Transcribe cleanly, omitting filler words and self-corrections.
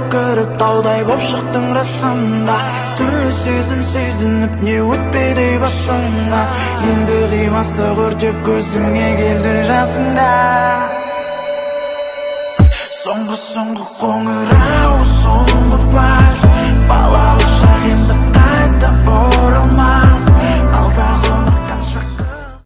боп кіріп, таудай боп шықтың расында. Түрлі сезім сезініп, не өтпеді басыңнан. Енді қимастық өртеп, көзіңе келді жасың да. Соңғы, соңғы қоңырау, соңғы.